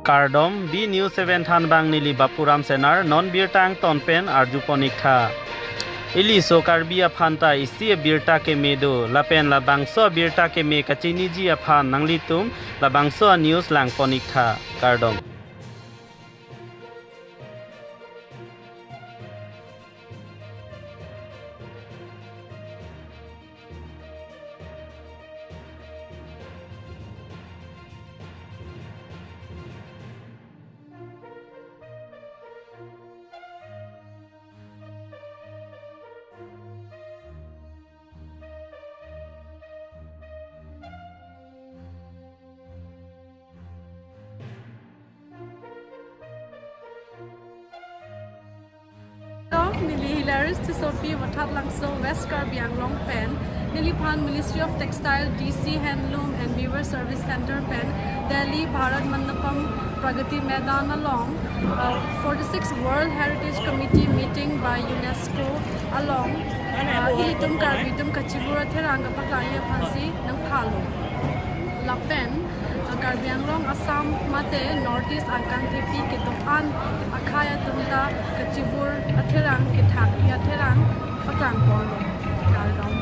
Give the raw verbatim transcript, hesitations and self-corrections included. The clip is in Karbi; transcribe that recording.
Kardom, B News seven thanbang neli Bapuram Senar, non birta angton pen arjupon ik tha. Iliso Karbi aphan ta isi abirta keme do, lapen labangso abirta keme kachiniji aphan nanglitum labangso a-news langpon ik tha. Kardom. Hello, neli Hilarius Tissopi, Vothatlangso, West Karbi Anglong pen. Neliphan Ministry of Textile, D C Handloom and Weaver Service Center pen Delhi Bharat Mandapam Pragati Maidan along, uh, forty-six World Heritage Committee meeting by UNESCO along, uh, ilitum Karbi atum kachivur atherang kapaklang aphansi nangphalo. Lapen, uh, Karbi Anglong, Assam mate North East angkang thepi kedo-an akhei atum ta kachivur atherang, kethakpi atherang paklangponlo. Kardom.